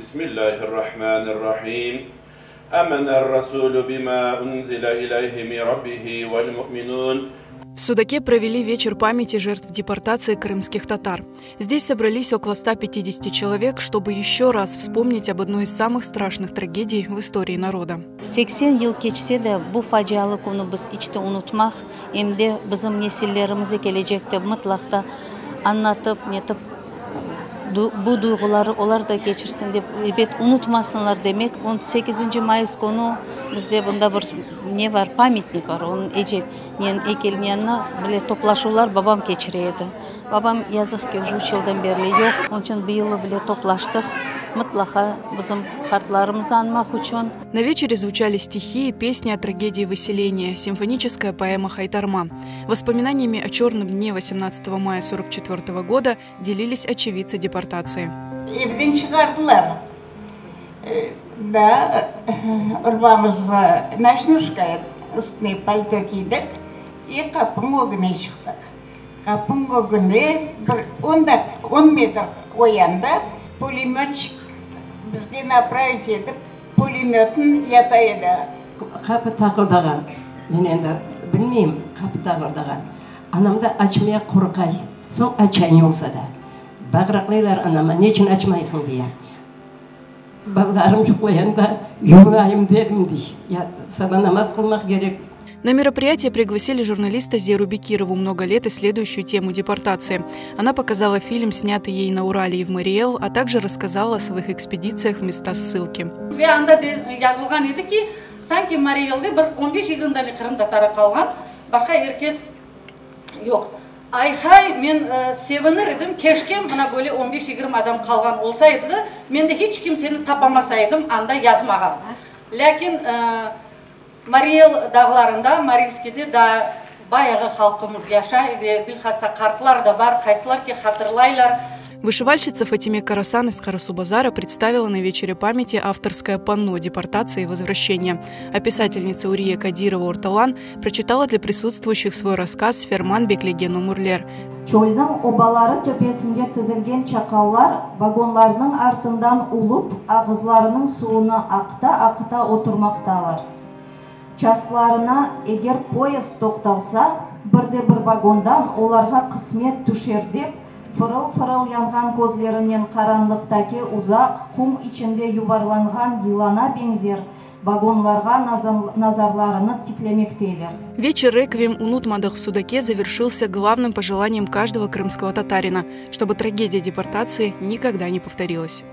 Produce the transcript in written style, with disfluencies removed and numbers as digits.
Bismillahirrahmanirrahim. Amener Rasulu bima unzile ileyhi min Rabbihi vel mu'minun. В Судаке провели вечер памяти жертв депортации крымских татар. Здесь собрались около 150 человек, чтобы еще раз вспомнить об одной из самых страшных трагедий в истории народа. 80 yıl keçse de, bu facialı künü biz iç te unutmaq, em de bizim nesillerimize kelecekte mıtlaq da añlatıp, netip, bu duyğuları olar da keçirsin dep, ebet, unutmasınlar demek. On sekizinci mayıs künü bizde bunda bir ne bar, pamyatnik bar, onıñ ece, neniñ eykeliniñ yanına bile toplaşuvlar babam keçire edi. Babam, yazıq ki, uje üç yıldan berli yoq, onıñ içün bu yılı bile toplaştıq, mıtlaqa bizim qartlarımıznı añmaq içün. На вечере звучали стихи и песни о трагедии выселения, симфоническая поэма «Хайтарма». Воспоминаниями о черном дне 18 мая 1944 года делились очевидцы депортации. Evden çıqardılar da, urbamızğa nocnuşka, üstüne palto kiydik i qapınıñ ögüne çıqtıq. Qapınıñ ögünde bir on on metr o yanda pulemötçik bizge napravit etip pulemötın yata edi. Qapı taqıldağan. Men endi bilmeyim, qapı taqıldağan. Anam da açmaya qorqay. Soñ açay ne olsa da. Bağıraqlaylar anama, neçün açmaysıñ diye. Balalarım yuqlayanda yuvunayım dedim, dey. Ya saba namaz qılmaq kerek. На мероприятие пригласили журналиста Зеру Бекирову, много лет исследующую тему депортации. Она показала фильм, снятый ей на Урале и в Марий Эл, а также рассказала о своих экспедициях в места ссылки. Ve anda yazılğan edi ki, sanki Mariy Elde bir 15-20 dane qırımtatarı qalğan, başqa er kes yoq. Ay-hay, men sevinir edim, keşke mına böyle 15-20 adam qalğan olsa edi de, men de hiç kimseni tapamasa edim anda yazmağa. Lâkin Mariy El dağlarında, Mariyskiyde daa bayağı halqımız yaşay ve bilhassa qartlar da bar, qaysılar ki hatırlaylar. Вышивальщица Фатиме Карасан из Карасу-Базара представила на вечере памяти авторское панно «Депортация и возвращение». А писательница Урия Кадирова Орталан прочитала для присутствующих свой рассказ «Ferman beklegen ömürler». Çölniñ obaları töpesinde tizilgen çaqallar vagonlarnıñ artından ulup, ağızlarınıñ suvunı aqıta-aqıta oturmaqtalar. Çastlarına eger poyezd toqtalsa, bir de bir vagondan olarğa qısmet tüşer dep, fırıl-fırıl yanğan közlerinen qaranlıqtaki uzaq qum içinde yuvarlanğan yılana beñzer vagonlarğa nazarlarını tiklemekteler. Вечер «Реквием Unutmadıq» в Судаке завершился главным пожеланием каждого крымского татарина, чтобы трагедия депортации никогда не повторилась.